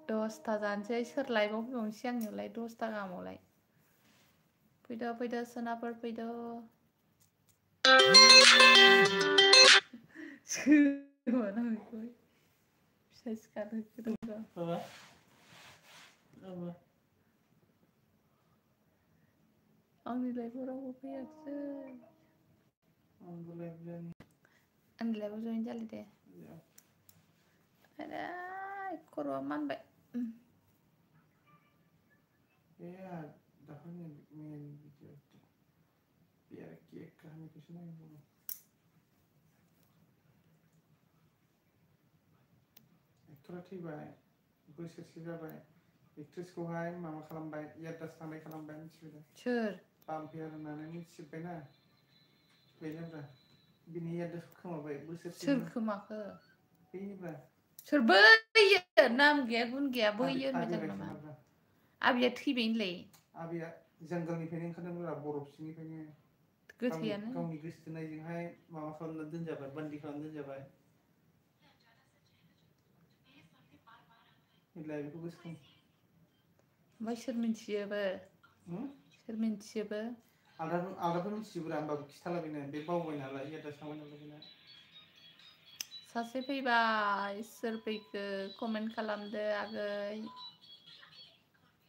10ता जानोसै सोर लाइभआव फैबावनोसै आंनियावलाय 10ता गाहामावलाय फैदो सोनाफोर फैदो सोरमोन आं बेखौ फिसा सिखार होदों आंनि लाइभआव रावबो फैयाखिसै आंनि लाइभआव जइन जालाय दे अरे खर'आ मानबाय एक्टरा थैबाय बोसोरसे जाबाय एक्ट्रेसखौहाय माबा खालामबाय एयारदास थांनाय खालामबाय मिथिबाय सोर बाम्पियार होननानै मिथिजोब्बायना बेनोब्रा बिनि एयारदास खोमाबाय बोसोरसे सोर खोमाखो बेनिब्रा सोर बैयो नाम गैया गुन गैया बैयो होनबाय जागोन नामा आबिया थैबाय होनलाय आबिया जंगलनिफ्रायनो ओंखारदोंब्रा बरफ सिंनिफ्रायनो गोथैयानो गावनि गोसोथोनायजोंहाय माबा खालामना दोनजाबाय बान्दि खालामना दोनजाबाय लाइभखौ गोसोखां ओमफ्राय सोर मिन्थियोबो सोर मिन्थियोबो आलदाफोर मिथियोब्रा होमबाबो खिथाला बेनो बे बावबाय नालाय एयारदास थांबाय नालाय बेना सासे फैबाय सोर फैखो कमेन्ट खालामदो आगै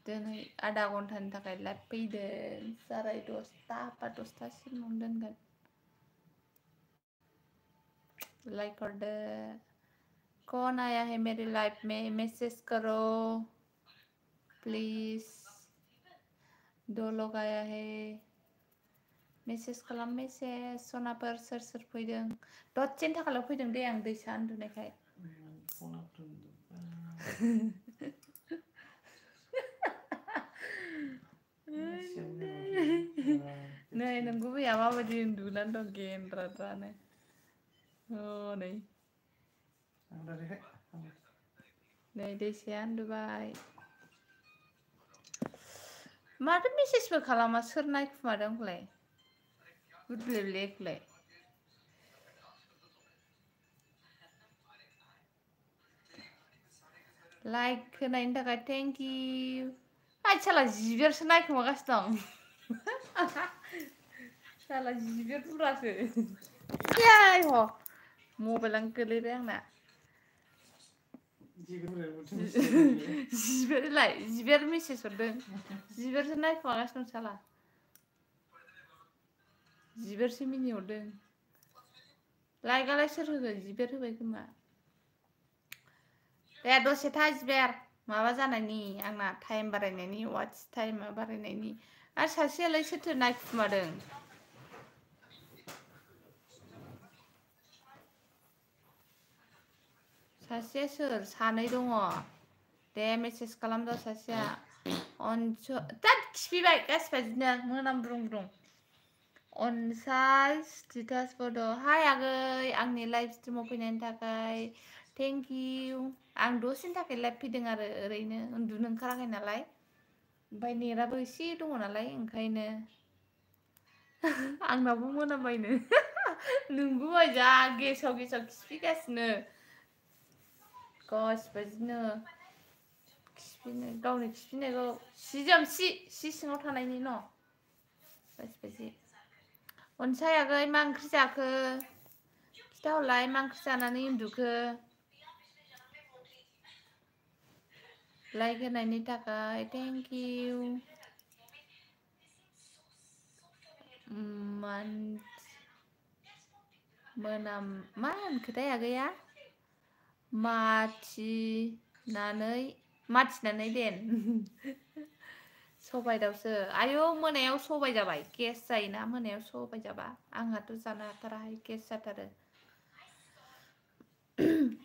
दिनै आधा घन्टानि थाखाय लाइभ फैदों 10:30 बा 10:00सिमाव दोनगोन लाइक कर दे कौन आया है मेरे लाइफ में मैसेज करो प्लीज 2 लोग आया है मैसेज खालाम मैसेज सनाफोर सोर फैदों दसेनि थाखायल' फैदों दे आं दैसा उन्दुनायखाय नै नोंगौ बैया माबायदि उन्दुनानै दं गेन्द्राद्रानो नै नै दैसाया उन्दुबाय माथो मेसेजबो खालामा सोर नायखुमादों होनलाय गुदलेलेखलाय लाइक होनायनि थाखाय थेंक इउ आइ साला जिबियारसो नायखुमागासिनो दं साला जिबियार बुरासो याय ह मबाइलानो गोलैबाय आंना जिबियार मेसेज हरदों जिबियारसो नायखुमागासिनो दं साला जिबियारसो मिनिहरदों लाइकआलाय सोर होगोन जिबियार होबाय खोमा दे दसे था जिबियार माबा जानायनि आंना टाइम बारायनायनि वाट्स टाइम बारायनायनि आरो सासेयालाय सोरथो नायखुमादों सासेया सोर सानै दङ दे मेसेज खालामदो सासेया अनस दाद खिफैबाय गासिबो बिदिनो मोनामब्रुं ब्रुं अनसाय स्टेटास फट' हाय आगै आंनि लाइभ स्ट्रिमाव फैनायनि थाखाय थेंक इउ आं दसेनि थाखाय लाइभ फैदों आरो ओरैनो उन्दुनो ओंखाराखै नालाय ओमफ्राय नेटआबो एसे दङ नालाय ओंखायनो आंनाबो मोनामबायनो नोंगौ जा गेसाव खिफैगासिनो गासिबो बिदिनो खिफिनो गावनि खिफिनायखौ सि जोम सि सिङाव थानायनि न' गासिबो अनसाय आगै मा ओंख्रि जाखो खिथाहरलाय मा ओंख्रि जानानै उन्दुखो लाइक होनायनि थाखाय थेंक इउ मोनाम मा होनखोथाय आगैया माथिनानै देन सबाइ दाउसो आयौ मोनायाव सबाइ जाबाय गेस जायोना मोनायाव सबाइ जाबा आंहाथ' जानो हाथाराहाय गेस जाथारो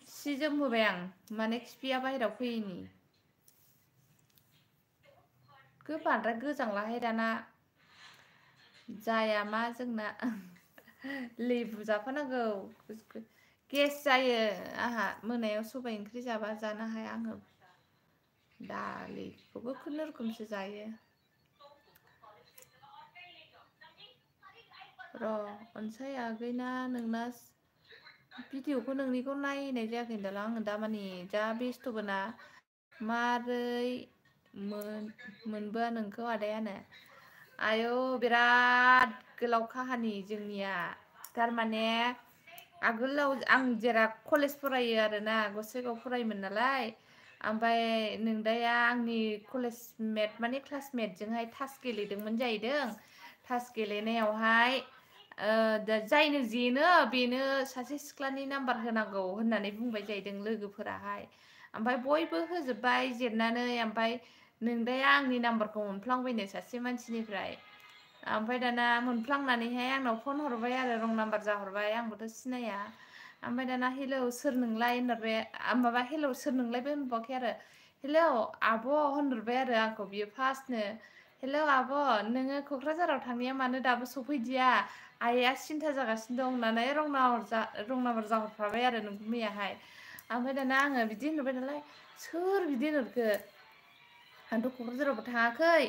सि जोम होबाय आं माने खिफिया बाहेरायाव फैयैनि बांद्राय गोजांलाहाय दाना जाया मा जोंना लेबु जाफानांगौ गेस जायो आंहा मोनायाव सबाइ ओंख्रि जाबा जानो हाया आङो दालिखौबो खुनुरुखुमसो जायो र' अनसाय आगैना नोंना भिडिअखौ नोंनिखौ नायनाय जायाखै होनदोंला आङो दामानि जा बेस्थ'बो ना मारै मोनबोआ नोंखौ आदायानो आयौ बिराद गोलाव काहानि जोंनिया थारमाने आगोलाव आं जेरा कलेज फरायो आरोना गसाइगाव फरायोमोन नालाय ओमफ्राय नोंदाया आंनि कलेज मेट माने क्लासमेट जोंहाय थास गेलेदोंमोन जाहैदों थास गेलेनायावहाय जायनो जेनो बेनो सासे सिख्लानि नाम्बार होनांगौ होननानै बुंबाय जाहैदों लोगोफोराहाय ओमफ्राय बयबो होजोबबाय जेननानै ओमफ्राय नोंदाया आंनि नाम्बारखौ मोनफ्लांबायनो सासे मानसिनिफ्राय ओमफ्राय दाना मोनफ्लांनानैहाय आंनाव फन हरबाय आरो रं नाम्बार जाहरबाय आंबोथ' सिनाया ओमफ्राय दाना हेलौ सोर नोंलाय होनहरबाय माबा हेलौ सोर नोंलायबो होनबावाखै आरो हेलौ आब' होनहरबाय आरो आंखौ बियो फार्स्टनो हेलौ आब' नोङो क'क्राझाराव थांनाया मानो दाबो सफैदिया आइया सिन्था जागासिनो दं होननानै रं नाम्बार जाहरफाबाय आरो नोंखौ मैयाहाय ओमफ्राय दाना आङो बिदि होनहरबाय नालाय सोर बिदि होनहरखो आंथ' क'क्राझारावबो थाङाखै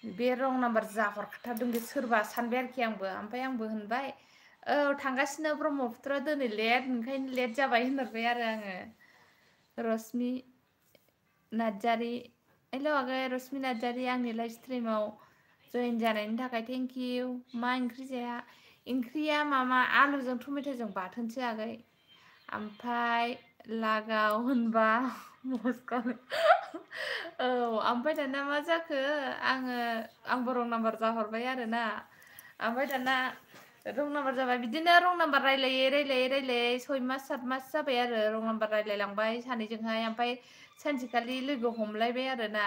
बे रं नाम्बार जाहरखाथारदों बे सोरबा सानबाय आरोखि आंबो होनबाय औ थांगासिनो ब्रह्मपुत्र दिनै लेट ओंखायनो लेट जाबाय होनहरबाय आरो आङो रश्मि नार्जारि हेलौ आगै रश्मि नार्जारि आंनि लाइभ स्ट्रिमाव जइन जानायनि थाखाय थेंक इउ मा ओंख्रि जाया ओंख्रिया मामा आलुजों टमेट'जों बाथोनसो आगै ओमफ्राय लागाव होनबा औ ओमफ्राय दाना मा जाखो आंबो रं नाम्बार जाहरबाय आरोना ओमफ्राय दाना रं नाम्बार जाबाय बिदिनो रं नाम्बार रायलायै 6 मास 7 मास जाबाय आरो रं नाम्बार रायलायलांबाय सानैजोंहाय ओमफ्राय सानसेखालि लोगो हमलायबाय आरोना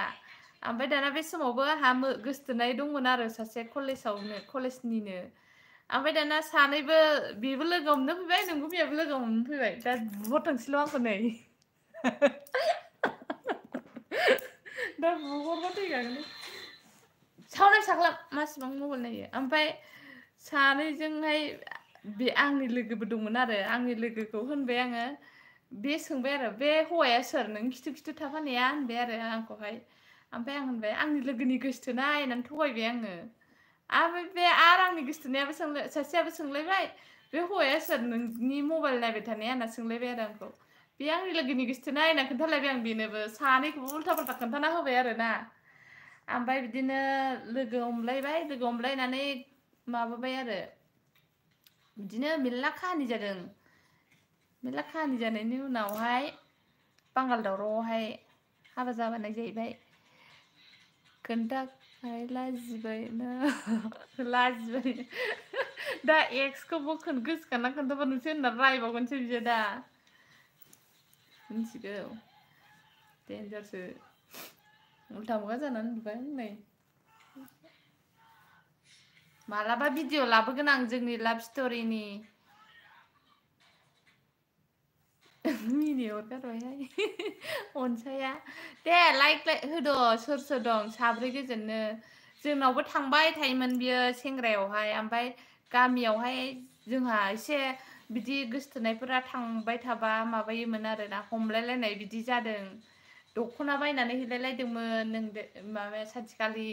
ओमफ्राय दाना बे समावबो आंहा गोसथोनाय दंमोन आरो सासे कलेजनिनो ओमफ्राय दाना सानैबो बेबो लोगो हमनो फैबाय नोंगौ मैयाबो लोगो हमनो फैबाय दा बुहरथोंसैल' आंखौ नै दा बुहरबा थैखागोन सावनाय साख्लाब मासिबां मबाइल नायो ओमफ्राय सानैजोंहाय बे आंनि लोगोबो दंमोन आरो आंनि लोगोखौ होनबाय आङो बे सोंबाय आरो बे हौवाया सोर नों खिथु थाफानाया होनबाय आरो आंखौहाय ओमफ्राय आं होनबाय आंनि लोगोनि गोसोथोनाय होननानै थगायबाय आङो ओमफ्राय बे आरो आंनि गोसोथोनायाबो सासेयाबो सोंलायबाय बे हौवाया सोर नोंनि मबाइल नायबाय थानाया होनना सोंलायबाय आरो आंखौ बे आंनि लोगोनि गोसोथोनाय होनना खोन्थालायबाय आं बेनोबो सानैखौबो उल्था फाल्था खोन्थाना होबाय आरोना ओमफ्राय बिदिनो लोगो हमलायनानै माबाबाय आरो बिदिनो मेरला काहानि जादों मेरला काहानि जानायनि उनावहाय बांगाल दावरावआवहाय हाबा जाबाय जाहैबाय खोन्थाखाय लाजिबाय दा एक्सखौबो गोसोखांना खोन्थाबानोसै होनना रायबावगोनसो बियो दा मिथिगौ देन्जारसो उल्था मुगा जानानै उन्दुबाय नै मालाबा भिडिअ लाबोगोन आं जोंनि लाभ स्ट'रिनि मिनिहर गारबायहाय अनसाया दे लाइक होद' सोर दं साब्रै गोजोननो जोंनावबो थांबाय थायोमोन बियो सेंग्रायावहाय ओमफ्राय गामियावहाय जोंहा एसे बिदि गोसथोनायफोरा थांबाय थाबा माबायोमोन आरोना हमलायलायनाय बिदि जादों दख'ना बायनानै हैलायलायदोंमोन माबाया सानसेखालि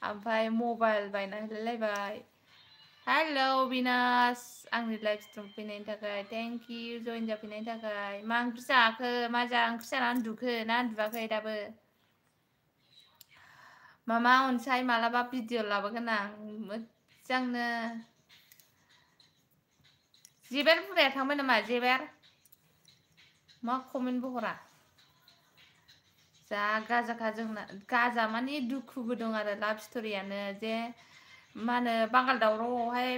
ओमफ्राय मबाइल बायना हैलायलायबाय हेलौ बिनास आंनि लाइभ स्ट्रिम फैनायनि थाखाय थेंक इउ जइन जाफैनायनि थाखाय मा ओंख्रि जाखो मा ओंख्रि जानानै उन्दुखो ना उन्दुवाखै दाबो मामा अनसाय मालाबा भिडिअ लाबोगोन आं मोजांनो जेबार बुराया थांबाय नामा जेबार मा कमेन्टबो हरा जा गाजाखा जोंना गाजा माने दुखुबो दं आरो लाभ स्ट'रियानो जे मा होनो बांगाल दावरावआवहाय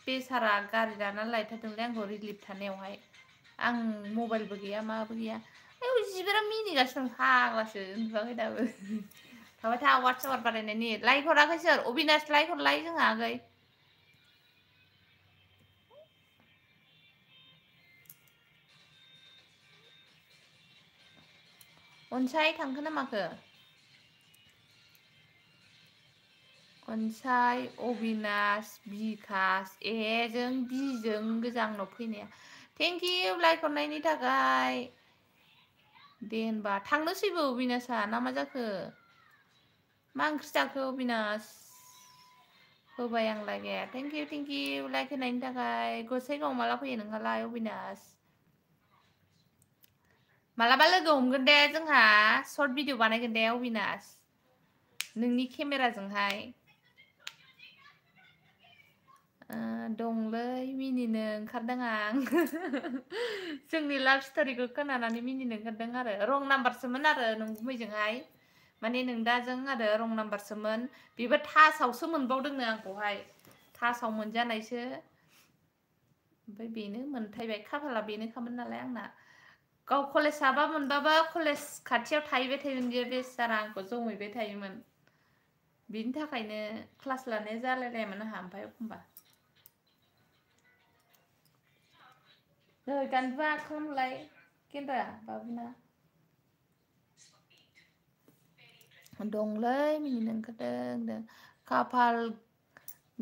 बेसारा गारि लानानै लायथारदोंलै आंखौ रिलिफ थानायावहाय आं मबाइलबो गैया माबो गैया जिबारा मिनिगासिनो दं फाग्लासो उन्दुवाखै दाबो थाबाय था वाट्सएप बारायनायनि लाइक हराखै सोर अबिनाश लाइक हरलाय जोंहा आगै अनसाय थांखो ना माखो अनसाय अबिनाश बिकास जों बिजों गोजा आंनाव फैनाया थेंक इउ लाइक हरनायनि थाखाय दे होनबा थांनोसैबो अबिनाशा ना मा जाखो मा ओंख्रि जाखो अबिनाश होबाय आं लाइक थेंक इउ लाइक होनायनि थाखाय गसाइगाव माला फैयो नोंहालाय अबिनाश मालाबा लोगो हमगोन दे जोंहा शर्ट भिडिअ बानायगोन दे अबिनाश नोंनि केमेराजोंहाय दंलै मिनिनो ओंखारदों आं जोंनि लाभ स्ट'रिखौ खोनानानै मिनिनो ओंखारदों आरो रं नाम्बारसोमोन आरो नोंगुमैजोंहाय माने नोंदाजों आरो रं नाम्बारसोमोन बेबो थासावसो मोनबावदोंनो आंखौहाय थासाव मोनजानायसो ओमफ्राय बेनो मोनथायबाय खाफाला बेनोखामोन नालाय आंना गाव कलेज हाबा मोनबाबा कलेज खाथियाव थाहैबाय थायोमोन बियो बेसारा आंखौ जमैबाय थायोमोन बिनि थाखायनो क्लास लानाया जालायलायामोन आंहा ओमफ्राय एखमबा नै गानबा खालामलाय केन्द्रा बाबुना दंलै मिनिनो ओंखारदों खाफाल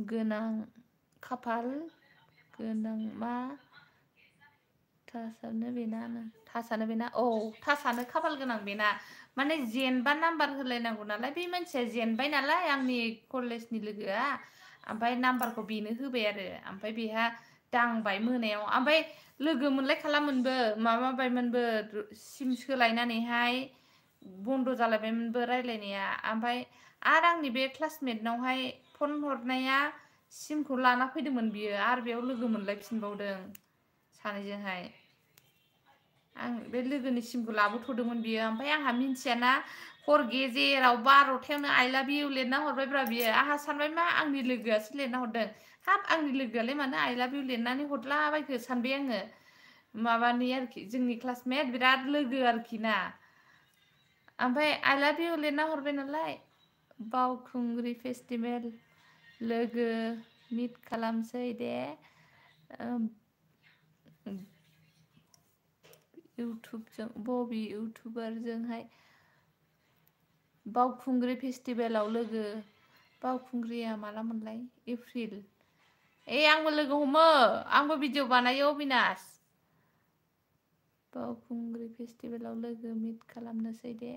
गोनां मा थासानो बेना औ थासानो खाफाल गोनां बेना माने जेनबा नाम्बार होलायनांगौ नालाय बे मानसिया जेनबाय नालाय आंनि कलेजनि लोगोआ ओमफ्राय नाम्बारखौ बेनो होबाय आरो ओमफ्राय बेहा दांबाय मोनायाव ओमफ्राय लोगो मोनलाय खालामोनबो माबाबायमोनबो सिम सोलायनानैहाय बन्द जालायबायमोनबो रायलायनाया ओमफ्राय आरो आंनि बे क्लासमेटनावहाय फन हरनाया सिमखौ लाना फैदोंमोन बियो आरो बेयाव लोगो मोनलायफिनबावदों सानैजोंहाय आं बे लोगोनि सिमखौ लाबोथ'दोंमोन बियो ओमफ्राय आंहा मिन्थियाना हर गेजेराव 12थायावनो आइ लाभ इउ लिरना हरबायब्रा बियो आंहा सानबाय मा आंनि लोगोआसो लिरना हरदों हाब आंनि लोगोआलाय मानो आइ लाभ इउ लिरनानै हरलाबायखो सानबाय आङो माबानि आरोखि जोंनि क्लासमेट बिराद लोगो आरोखि ना ओमफ्राय आइ लाभ इउ लिरना हरबाय नालाय बावखुंग्रि फेस्टिभेल लोगो मिट खालामसै दे इउटुबजों बबे इउटुबारजोंहाय बावखुंग्रि फेस्टिभेलाव लोगो बावखुंग्रिया माला मोनलाय एप्रिल आंबो लोगो हमो आंबो भिडिअ बानायो अबिनाश बावखुंग्रि फेस्टिभेलाव लोगो मिट खालामनोसै दे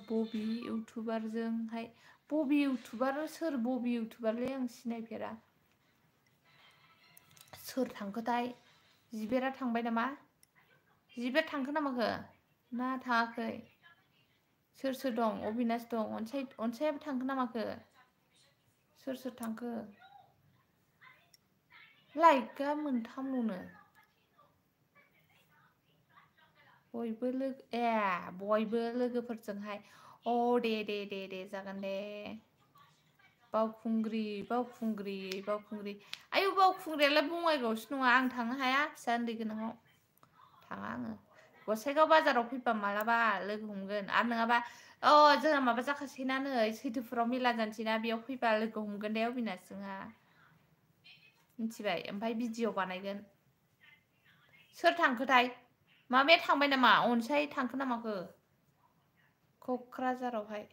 बबे इउटुबारजोंहाय बबे इउटुबार सोर बबे इउटुबारलै आं सिनायफेरा सोर थांखोथाय जिबेरा थांबाय नामा जिबेर थांखो नामाखो ना थाङाखै सोर दं अबिनाश दं अनसायाबो थांखो नामाखो सोर थांखो लाइकआ मोनथामल'नो बयबो लोगोफोरजोंहाय दे जागोन दे बावखुंग्रि आयौ बावखुंग्रियालाय बङाइगावसो नङा आं थांनो हाया फिसा उन्दै गोनाङाव थाङा आङो गसाइगाव बाजाराव फैबा मालाबा लोगो हमगोन आरो नङाबा जोंहा माबा जाखासैना नै सैथोफोराव मेला जानोसैना बेयाव फैबा लोगो हमगोन दे अबिनाश जोंहा मिथिबाय ओमफ्राय भिडिअ बानायगोन सोर थांखोथाय माबाया थांबाय नामा अनसाय थांखो नामाखो क'क्राझारावहाय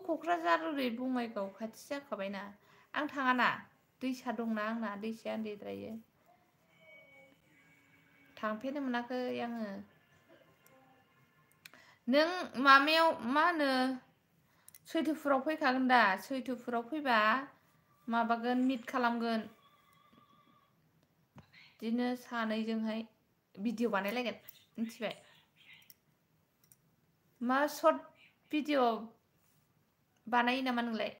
क'क्राझार ओरै बङाइगाव खाथि जाखाबायना आं थाङाना दैसा दंना आंना दैसाया उन्दैद्रायो थांफेरनो मोनाखै आङो नों माबायाव मा होनो सैथोफुराव फैखागोन दा सैथोफुराव फैबा माबागोन मिट खालामगोन बिदिनो सानैजोंहाय भिडिअ बानायलायगोन मिथिबाय मा सर्ट भिडिअ बानायो नामा नोंलाय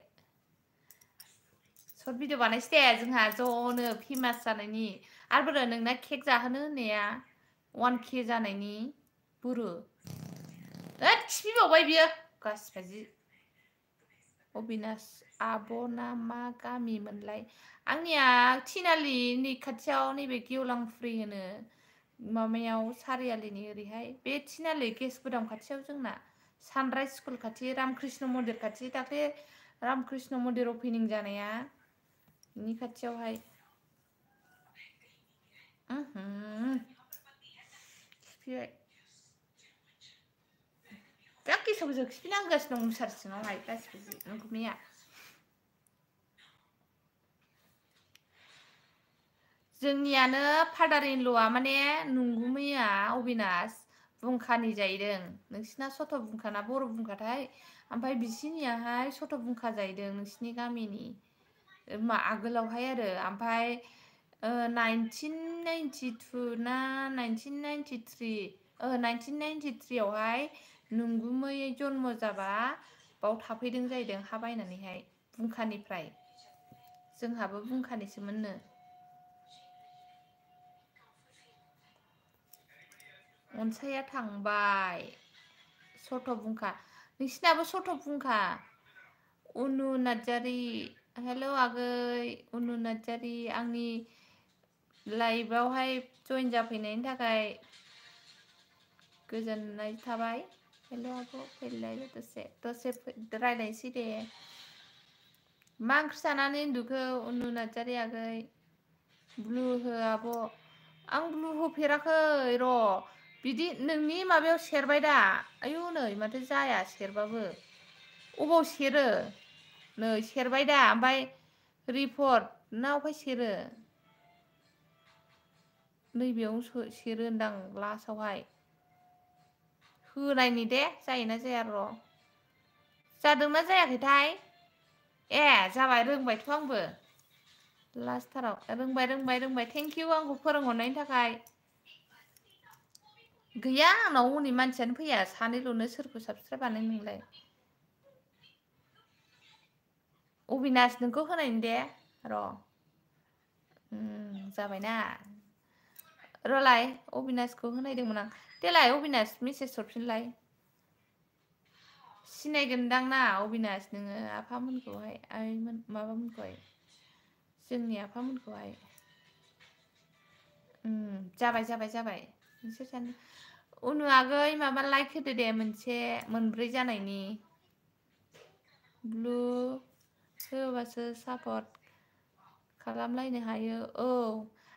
सर्ट भिडिअ बानायसै दे जोंहा ज'नो फेमास जानायनि आरो नोंना केक जाहोनो होननाया 1K जानायनि बुरु थिफिबावबाय बियो गासिबाजि अबिनाश आब'ना मा गामिमोनलाय आंनिया थिनालिनि खाथियाव नैबे गेवलांफुरि होनो माबायाव सारियालिनि ओरैहाय बे थिनालि गेस गोदाम खाथियाव जोंना सानराइज स्कुल खाथि रामकृष्ण मन्दिर खाथि दाख्लै रामकृष्ण मन्दिर अपेनिं जानाया बिनि खाथियावहाय खिफिबाय दा गेसाव गोजौ खिफिना होगासिनो दं मुसारि सिङावहाय गासिबो नोंगुमैया जोंनियानो फादार इन ल'आ माने नंगुमैया अबिनाश बुंखानि जाहैदों नोंसिना सथ' बुंखाना बर' बुंखाथाय ओमफ्राय बिसिनियाहाय सथ' बुंखा जाहैदों नोंसिनि गामिनि आगोलावहाय आरो ओमफ्राय 1992 ना 1993 1993 आवहाय नंगुमै जन्म जाबा बाव थाफैदों जाहैदों हा बायनानैहाय बुंखानिफ्राय जोंहाबो बुंखानिसोमोननो अनसाया थांबाय सथ' बुंखा नोंसिनाबो सथ' बुंखा उनु नार्जारि हेल' आगै उनु नार्जारि आंनि लाइभआवहाय जइन जाफैनायनि थाखाय गोजोननाय थाबाय हेल' आब' फैलाय दसे रायलायनोसै दे मा ओंख्रि जानानै उन्दुखो उनु नार्जारि आगै ब्लु हो आब' आं ब्लु होफेराखै र' बिदि नोंनि माबायाव सेरबाय दा आयु नै माथो जाया सेरबाबो अबाव सेरो नै सेरबाय दा ओमफ्राय रिपर्ट ना अफाय सेरो नैबेयाव सेरोनदां लास्टआवहाय होनायनि दे जायोना जाया र' जादोंना जायाखैथाय ए जाबाय रोंबायथ' आंबो लास्टथाराव रोंबाय थेंक इउ आंखौ फोरोंहरनायनि थाखाय गैया आंनाव हनै मानसियानो फैया सानैल'नो सोरखौ साबसक्राइब बानायनो नोंलाय अबिनाश नोंखौ होनायनि दे र' जाबायना र'लाय अबिनाशखौ होनायदोंमोन आं देलाय अबिनाश मेसेज हरफिनलाय सिनायगोनदां ना अबिनाश नोङो आफामोनखौहाय आइमोन माबामोनखौहाय जोंनि आफामोनखौहाय जाबाय नोंसोर सानो उनु आगै माबा लाइक होदो दे मोनसे मोनब्रै जानायनि ब्लु होबासो सापर्ट खालामलायनो हायो औ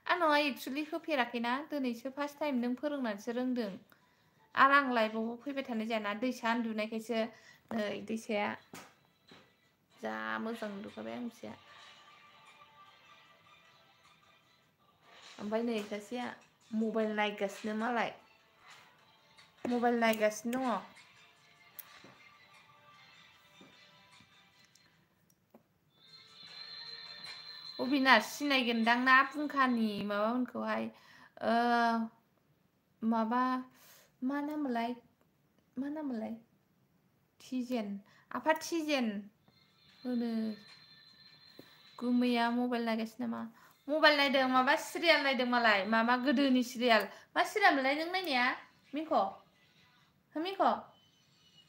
आंनावहाय एक्सुवेलि होफेराखैना दिनैसो फार्स्ट टाइम नों फोरोंनानैसो रोंदों आरो आं लाइभआव फैबाय थानाय जायाना दैसा उन्दुनायखायसो नै दैसाया जा मोजां उन्दुखाबाय आं फिसाया ओमफ्राय नै सासेया मबाइल नायगासिनो मालाय मबाइल नायगासिनो दङ अबिनाश सिनायगोनदां ना फुंखानि माबामोनखौहाय माबा मा नामलाय थिजेन आफा थिजेन होनो गुमैया मबाइल नायगासिनो नामा मबाइल नायदों माबा सिरियाल नायदों मालाय माबा गोदोनि सिरियाल मा सिरियाल मोनलाय नों नायनाया मिंख'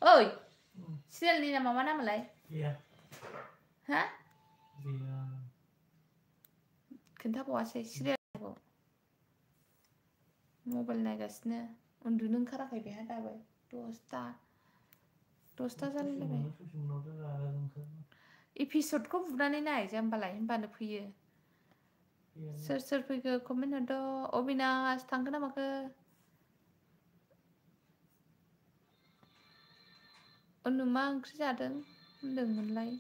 ओइ सिरियालनि नामा मा नामलाय हा खोन्थाबावासै सिरियालखौ मबाइल नायगासिनो उन्दुनो ओंखाराखै बेहा दाबो 10ता जालायलायबाय एपिसडखौ बुनानै नाय होमबालाय होमबानो फैयो सोर फैखो कमेन्ट हरद' अबिनाश थांखो ना माखो उनु मा ओंख्रि जादों होनदोंमोनलाय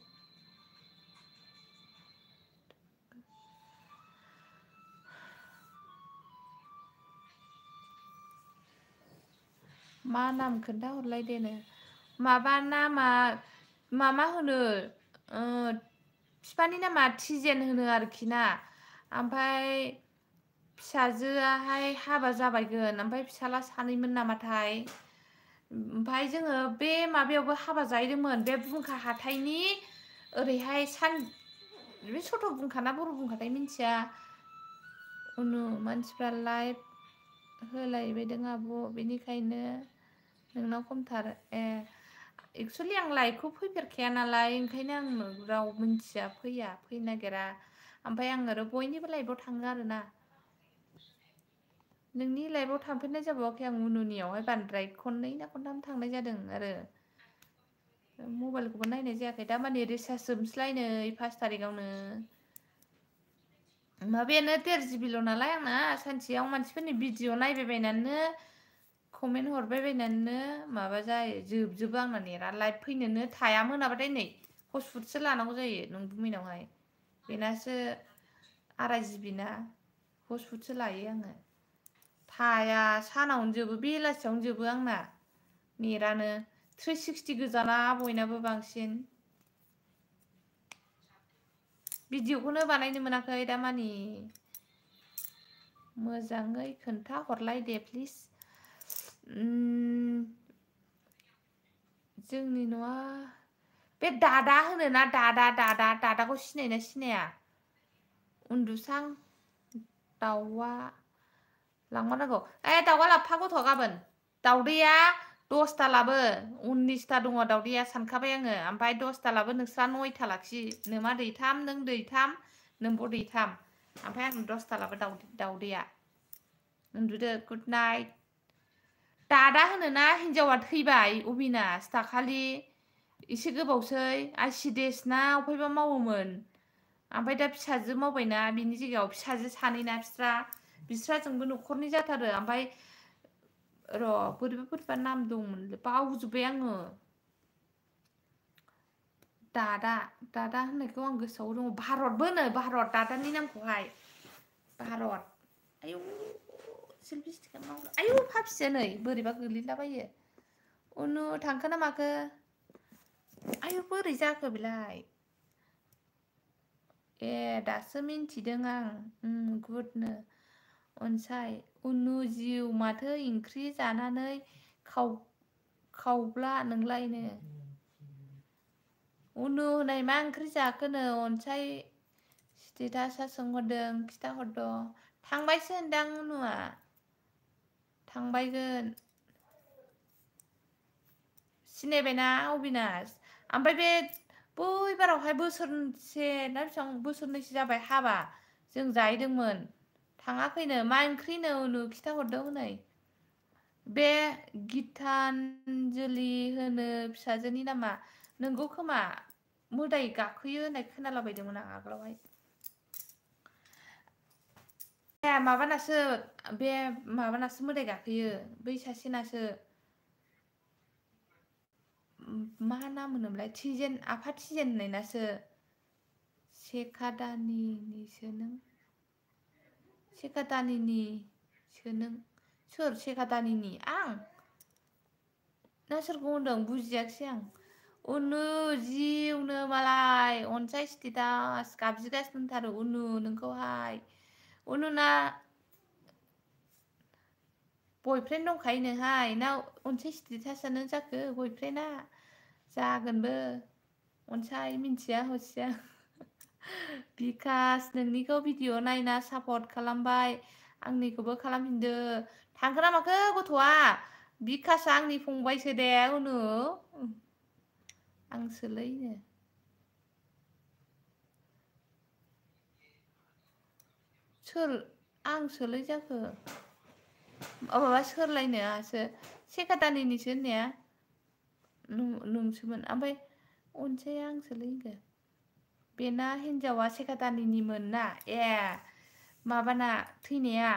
मा नाम खोन्थाहरलाय देनो माबा नामा मामा होनो बिफानि नामा थिजेन होनो आरोखि ना ओमफ्राय फिसाजोआहाय हाबा जाबायगोन ओमफ्राय फिसाला सानैमोन नामाथाय ओमफ्राय जोङो बे माबायावबो हाबा जाहैदोंमोन बे बुंखा हाथाइनि ओरैहाय बे सथ' बुंखाना बर' बुंखाथाय मिन्थिया उनु मानसिफ्रा लाइभ होलायबायदों आब' बेनिखायनो नोंनाव खमथार एक्सुवेलि आं लाइभखौ फैफेरखाया नालाय ओंखायनो आं राव मिन्थिया फैनो नागिरा ओमफ्राय आं आरो बयनिबो लाइभआव थाङो आरोना नोंनि लाइभआव थांफेरनाय जाबावाखै आं उनुनियावहाय बांद्राय खननै ना खनथाम थांनाय जादों आरो मबाइलखौबो नायनाय जायाखै दा माने रिसार्ज जोबनोसैलायनै 5 तारिखआवनो माबायानो 1.5 GB नालाय आंना सानसेयाव मानसिफोरनि भिडिअ नायबायबायनानैनो कमेन्ट हरबायबायनानैनो माबा जायो जोबजोबो आंना नेटा लाइभ फैनोनो थाया मोनाबाथाय नै हटस्पटसो लानांगौ जायो नों बुमिनावहाय बेनासो 2.5 GB ना हटस्पटसो लायो आङो थाया सानावनो जोबो बेलासियावनो जोबो आंना नेटानो 360 गोजाना बयनाबो बांसिन भिडिअखौनो बानायनो मोनाखै दामानि मोजाङै खोन्था हरलाय दे प्लिज जोंनि न'आ बे दादा होनो ना दादाखौ सिनायना सिनाया उन्दुसां दाउआ लांमारनांगौ दाउआ लाबफा गथ' गाबोन दाउदैया 10टा लाबो 19टा दङ दाउदैया सानखाबाय आङो ओमफ्राय 10टा लाबो नोंस्रा 9टा लाखि नोमा दैथाम नों दैथाम नोंबो दैथाम ओमफ्राय आं 10टा लाबो दाउदैया उन्दुदो गुड नाइट दादा होनोना हिनजावा थैबाय अबिनास दाखालि एसे गोबावसै आइसिडेस ना अफायबा मावोमोन ओमफ्राय दा फिसाजो मावबायना बिनि जायगायाव फिसाजो सानैना बिस्राजोंबो न'खरनि जाथारो ओमफ्राय र' बोरैबा नाम दंमोन बावजोब्बाय आङो दादा होननायखौ आं गोसोआव दङ भारतबो होनो भारत दादानि नामखौहाय भारत आयौ सेल्फि स्टिक आयौ फाफिसो नै बोरैबा गोलैलाबायो उनु थांखो ना माखो आयौ बोरै जाखो बेलाय दासो मिन्थिदों आं गुदनो अनसाय उनु जिउ माथो ओंख्रि जानानै खावब्ला नोंलायनो उनु होननाय मा ओंख्रि जाखोनो अनसाय स्टेटासा सोंहरदों खिथाहरद थांबायसो होनदां उनुआ थांबायगोन सिनायबायना अबिनास ओमफ्राय बे बै बारावहाय बोसोरसे ना बेसेबां बोसोरनैसो जाबाय हाबा जों जाहैदोंमोन थाङाखैनो मा ओंख्रिनो उनु खिथाहरदों हनै बे गितानजलि होनो फिसाजोनि नामा नोंगौ खोमा मोदाय गाखोयो होननाय खोनालाबायदोंमोन आं आगोलावहाय माबानासो मोदाय गाखोयो बै सासेनासो मा नाम होनोमोनलाय थिजेन आफा थिजेन होननायनासो सेखादानिनिसो नों सोर सेखादानिनि आं ना सोरखौ होनदों बुजियाखिसै आं उनु जिउनो मालाय अनसाय स्टेटास गाबज्रिगासिनो दंथारो उनु नोंखौहाय उनुना बयफ्रेन्ड दंखायो नोहाय ना अनसाय स्टेटासानो जाखो बयफ्रेन्डआ जागोनबो अनसाय मिन्थिया हसिया बिकास नोंनिखौ भिडिअ नायना सापर्ट खालामबाय आंनिखौबो खालामफिनदो थांखो ना माखो गथ'आ बिकासआ आंनि फंबायसो दे उनु आंसोलैनो सोर आंसोलै जाखो माबा सोरलायनो आंहासो सेखादानिनिसो होननाया नोंसोमोन ओमफ्राय अनसाया आंसोलै होनखो बेना हिनजावा सेखादानिनिमोन ना माबाना थैनाया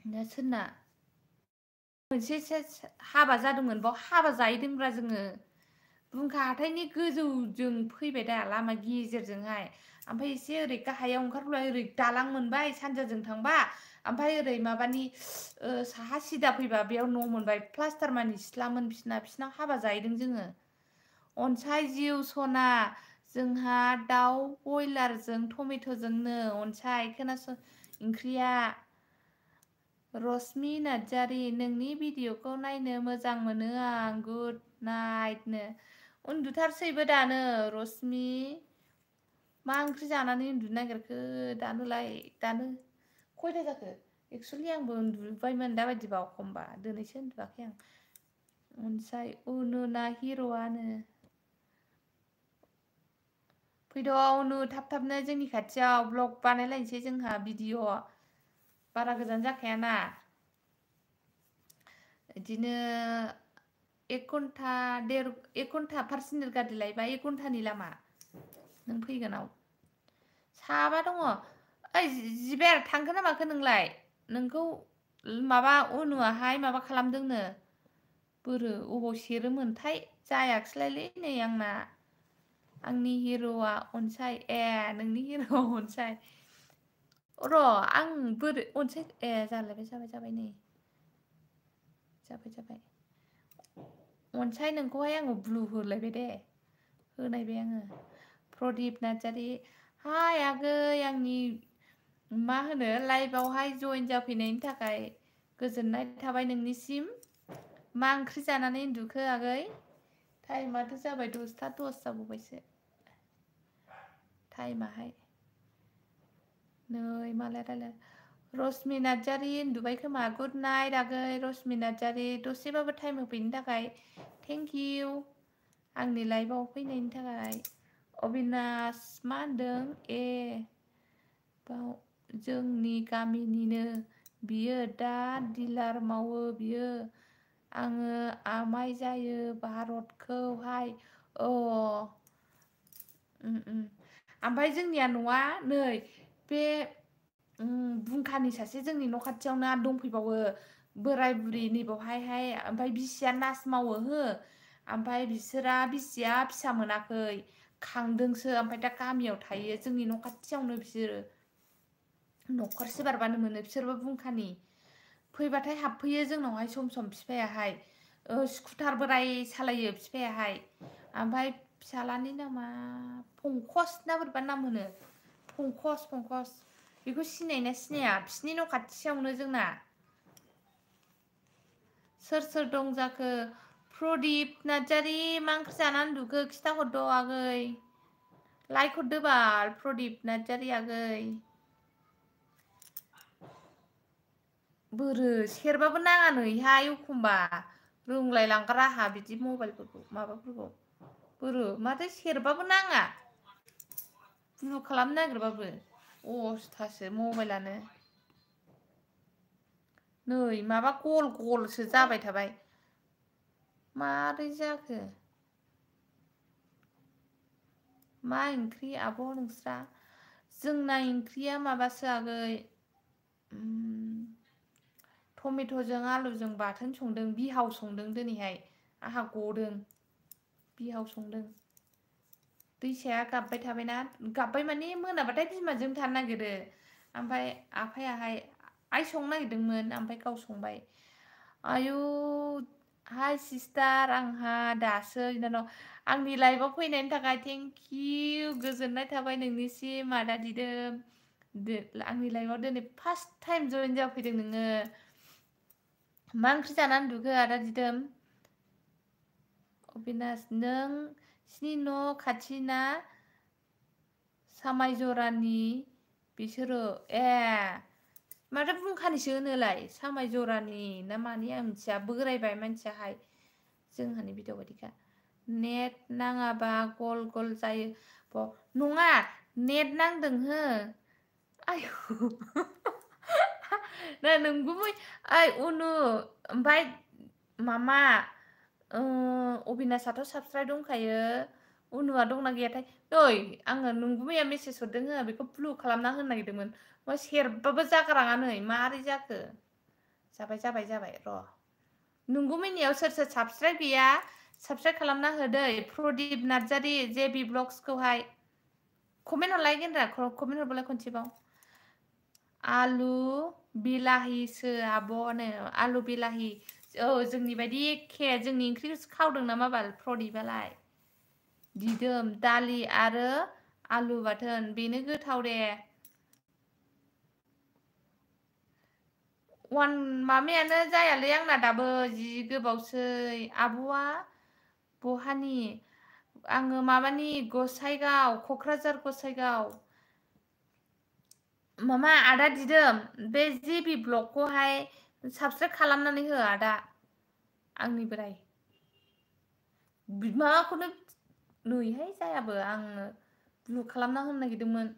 ना सोरना मोनसे हाबा जादोंमोन बाव हाबा जाहैदोंब्रा जोङो बुंखा हाथायनि गोजौजों फैबाय दा लामा गेजेरजोंहाय ओमफ्राय एसे ओरै गाहायाव ओंखारबोला ओरै दालां मोनबाय सानजाजों थांबा ओमफ्राय ओरै माबानि साहा सिदा फैबा बेयाव न' मोनबाय प्लास्टार मानि सिथ्लामोन बिसिनाव हाबा जाहैदों जोङो अनसाय जिउ सना जोंहा दाउ बयलारजों टमेट'जोंनो अनसाय खोनासं ओंख्रिया रश्मि नार्जारि नोंनि भिडिअखौ नायनो मोजां मोनो आं गुड नाइटनो उन्दुथारसैबो दानो रश्मि मा ओंख्रि जानानै उन्दुनो नागिरखो दानो खयथा जाखो एक्सुवेलि आंबो उन्दुबायमोन दाबायदिबा एखमबा दिनैसो उन्दुवाखै आं अनसाय उनुना हिर'आनो फैद' उनु थाब-थाबनो जोंनि खाथियाव ब्लग बानायलायनोसै जोंहा भिडिअ बारा गोजान जाखायाना बिदिनो 1 घन्टा पार्सनेल गारि लायोबा 1 घन्टानि लामा नों फैगोनाव साबा दङ ओइ जिबेर थांखो ना माखो नोंलाय नोंखौ माबा उनुआहाय माबा खालामदोंनो बोरो अबाव सेरोमोनथाय जायाखिसैलायलै नै आंनि हिर'आ अनसाय नोंनि हिर'आ अनसाय र' आं बोरै अनसाय जाबाय नै जाबाय अनसाय नोंखौहाय आङो ब्लु होलायबाय दे होनायबाय आङो प्रदीप नार्जारि हाय आगै आंनि मा होनो लाइभआवहाय जइन जाफैनायनि थाखाय गोजोननाय थाबाय नोंनिसिम। मा ओंख्रि जानानै उन्दुखो आगै? टाइमाथ' जाबाय 10ता 10 जाबावबायसो टाइमाहाय। नै मालाय रायलाय रश्मि नार्जारि उन्दुबाय खोमा। गुड नाइट आगै रश्मि नार्जारि। दसेबाबो टाइम होफैनो थाखाय थेंक इउ आंनि लाइभआव फैनायनि थाखाय। अबिनाश मा होनदों? ए बाव जोंनि गामिनिनो बियो दा डिलार मावो बियो। आङो आमाय जायो भारतखौहाय। ओमफ्राय जोंनिया न'आ नै बे बुंखानि सासे जोंनि न' खाथियावनो दंफैबावो बोराय बुरि नैबावहायहाय। ओमफ्राय बिसिया नार्स मावो हो। ओमफ्राय बिसिया फिसा मोनाखै खांदोंसो। ओमफ्राय दा गामियाव थायो जोंनि न' खाथियावनो बिसोरो। न'खरसे बारबानो मोनो बिसोरबो बुंखानि। फैबाथाय हाबफैयो जोंनावहाय सम सम बिफायाहाय। स्कुटार बोराय सालायो बिफायाहाय। ओमफ्राय फिसालानि नामा पंकस ना बोरैबा नाम होनो। पंकस बेखौ सिनायोना सिनाया? बिसिनि न' खाथियावनो जोंना। सोर सोर दं जाखो? प्रदीप नार्जारि मा ओंख्रि जानानै उन्दुखो खिथाहरद' आगै। लाइक हरदो बाल प्रदीप नार्जारि आगै। बोरो सेरबाबो नाङा नैहाय एखमबा रोंलाय लांग्रा आहा बिदि मबाइलफोरखौ माबाफोरखौ। बोरो माथो सेरबाबो नाङा ब्लु खालामनो नागिरबाबो अस्थासो मबाइलानो। नै माबा गल गलसो जाबाय थाबाय मारै जाखो? मा ओंख्रि आब' नोंस्रा? जोंना ओंख्रिया माबासो आगै टमेट'जों आलुजों बाथोन संदों। बिहाव संदों दिनैहाय। आहा गदों बिहाव संदों। दैसाया गाबबाय थाबायना। गाबबाय माने मोनाबाथाय बिमाजों थानो नागिरो। ओमफ्राय आफायाहाय आइ संनो नागिरदोंमोन ओमफ्राय गाव संबाय। आयु हाय सिस्टार आंहा दासो बिनानाव आंनि लाइभआव फैनायनि थाखाय थेंक इउ गोजोननाय थाबाय नोंनिसिम आदा दिदोम। आंनि लाइभआव दिनै फार्स्ट टाइम जइन जाफैदों नोङो। मा ओंख्रि जानानै उन्दुखो आदा दिदोम? अबिनाश नोंसिनि न' खाथिना सामायजरानि बिसोरो? ए माथो बुंखानिसो होनोलाय सामाय जरानि ना मानि आं मिथिया। बोरायबाय मानसियाहाय जोंहानि बिदाव बायदिखा। नेट नाङाबा गल गल जायो। नङा नेट नांदों हो। आयु नोंगुमै ओइ उनु ओमफ्राय मामा अबिनाशाथ' साबसक्राइब दंखायो। उनुआ दंना गैयाथाय? ओइ आङो नंगुमैया मेसेज हरदों हो बेखौ ब्लु खालामना होनो नागिरदोंमोन। सेरबाबो जागाराङा नै मारै जाखो? जाबाय र'। नंगुमैनियाव सोर सोर साबसक्राइब गैया साबसक्राइब खालामना होदै प्रदीप नार्जारि जेबि ब्लग्सखौहाय। कमेन्ट हरलाय गेन्द्रा कमेन्ट हरबालाय खनसेबाव। आलु बिलाहिसो आब'नो आलु बिलाहि। जोंनि बायदि एखे जोंनि ओंख्रिखौसो खावदों नामा बाल प्रदीपालाय। दिदोम दालि आरो आलु बाथोन बेनो गोथाव दे। माबायानो जायालै आंना दाबो जि गोबावसै। आब'आ बहानि? आङो माबानि गसाइगाव क'क्राझार गसाइगाव। मामा आदा दिदोम बे जेबि ब्लगखौहाय साबसक्राइब खालामनानै हो आदा आंनि बोराय। माबाखौनो नैहाय जायाबो आङो ब्लु खालामना होनो नागिरदोंमोन।